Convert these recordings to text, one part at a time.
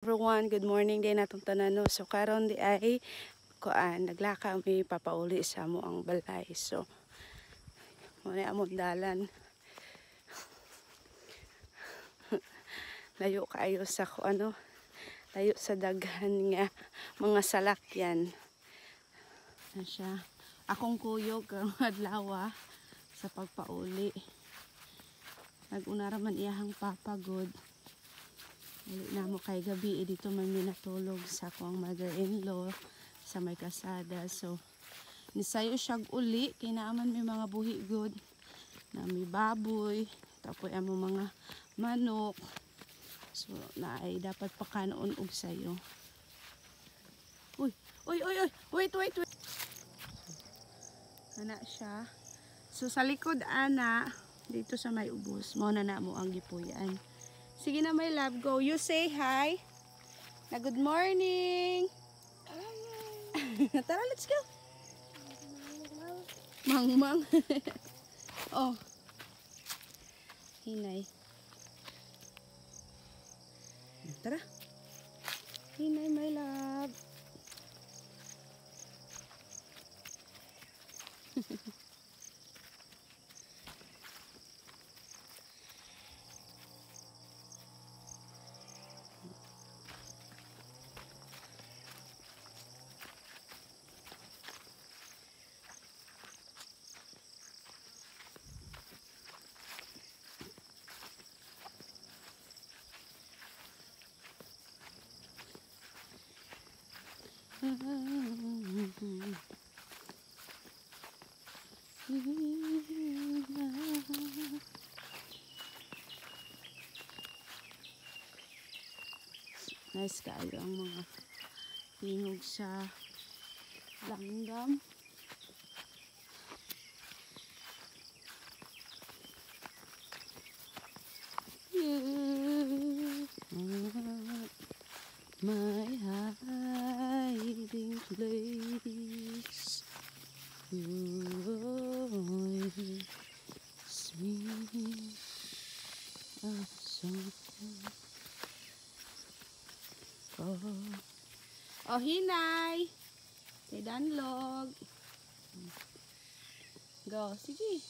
Everyone, good morning din natong tanan, no. So karon di ay kuan, naglakaw mi papauli sa amo ang balay. So mo ni among dalan. Layo kaayo sa kuan, no. Layo sa daghan nga mga salakyan. Na siya. Akong kuyog karong adlaw sa pagpauli. Nag-una ra man iyahang papagod. Uli na mo kay gabi, dito man mi natulog sa akong mother-in-law sa may kasada. So nisayo siyag uli kay naaman may mga buhi good. Na may baboy, tapoy amo mga manok. So naay dapat pakanoon og sayo. Uy, uy, uy, uy, wait, wait, wait. Ana siya. So sa likod ana dito sa may ubos, mao na na mo ang gipuy-an. Sige na, my love, go. You say hi. Na good morning. Tara, let's go. Mang mang. Oh. Hinay. Tara. Hinay, my love. Nice kaayo ang mga tingog sa langgam. You are my hiding place. You always me a song. Oh. Oh, hinay. Kay Danlog. Go, sige.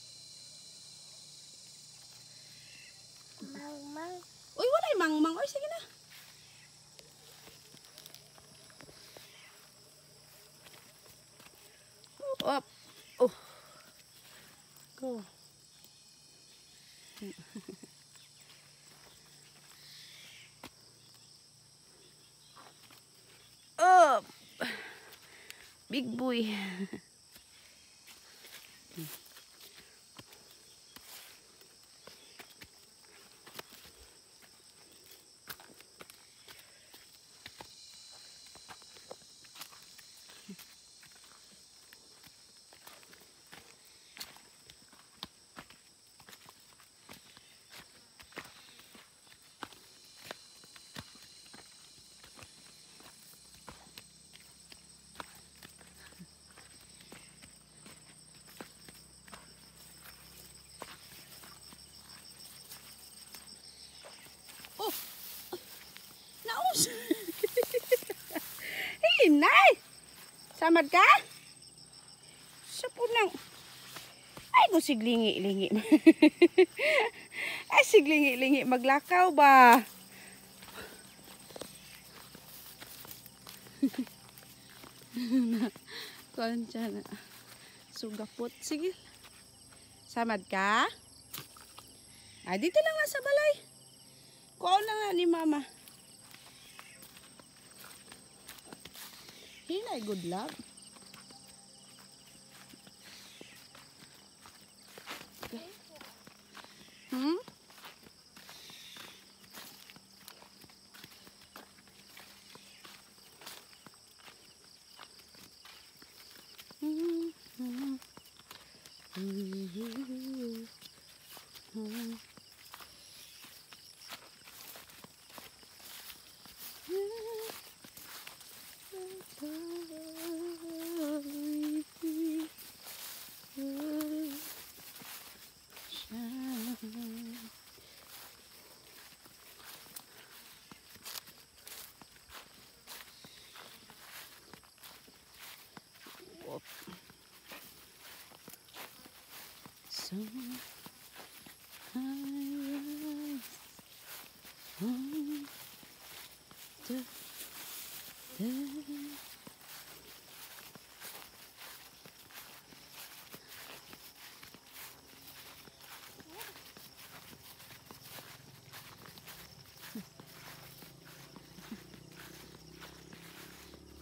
Mang-mang. Uy, walay mangmang. Uy, sige na. Up. Oh. Go. Up. Big boy. Oh. Naus. Hinay. Samad ka? Sa punang. Ay, kung siglingi-lingi. Ay, siglingi-lingi. Maglakaw ba? Kuan na. Sugapot. Sige. Samad ka? Ay, dito lang nga sa balay. Kuha na nga ni mama. Hinay, good luck. Okay. Hmm? So I rise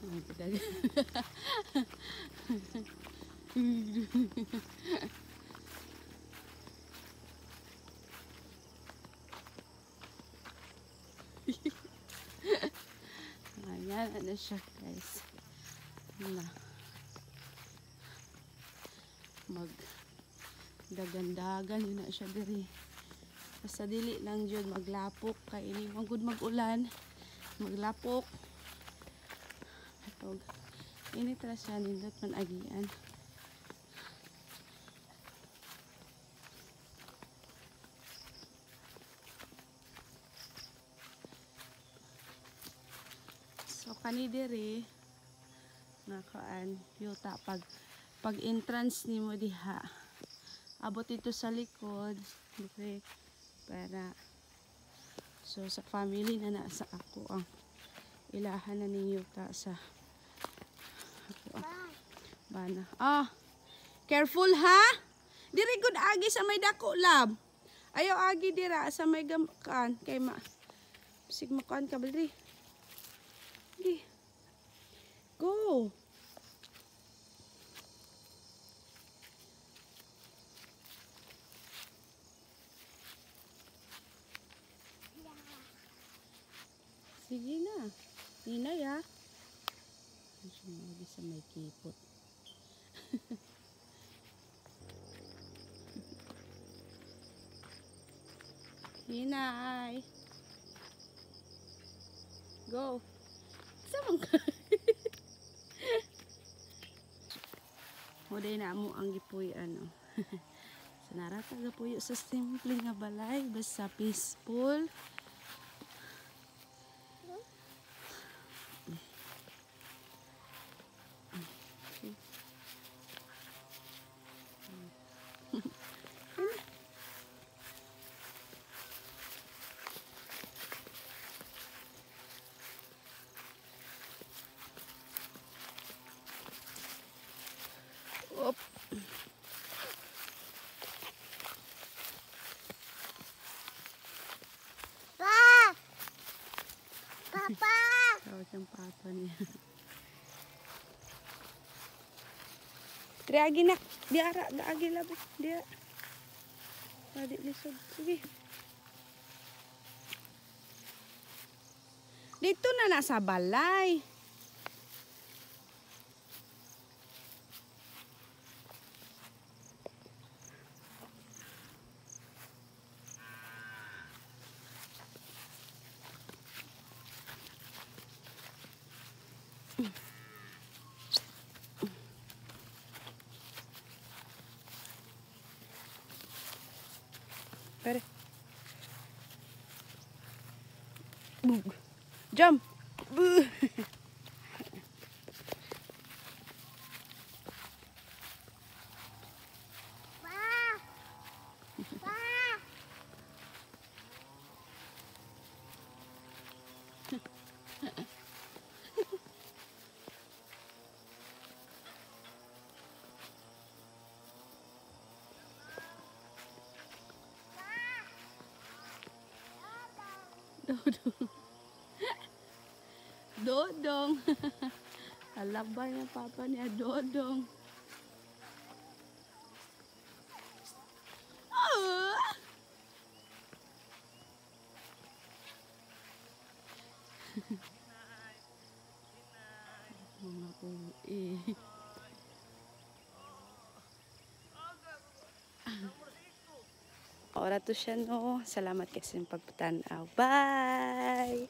on the day. Ayan, ano siya guys. Na mag dagandagan yun na siya diri. Basta dili lang jud maglapok kay ini magud mag-ulan, maglapok. Atog ini tra siya nindot man agian. So kani diri nga kuan yuta pag entrance nimo diha abot dito sa likod diri para so sa family na nasa ako ang ilahan na ning yuta sa ako ang bana. Ah, careful ha. Diri gud agi sa may dako lab. Ayaw agi dira sa may kan kay ma sig makuan ka diri. Di. Go. Sige na. Hinay ha. Lagi sa may kipot. Hinay. Go. Saan ka? Muday na mo ang gipuy ano. Sa narata gapuyo sa simple nga balay basta peaceful. Op. Pa! Papa! Tawag siyang papa niya. Tri, agi na. Di ara, agi labi. Di ara. Di lisod. Sige. Dito na nasa balay. Pere. Jump. Pa. Pa. Dodong. Dodong. Alabay ng papa niya, Dodong. Oh! Mga uwi. Ora to siya no. Salamat kasi sa pagpatanaw. Bye!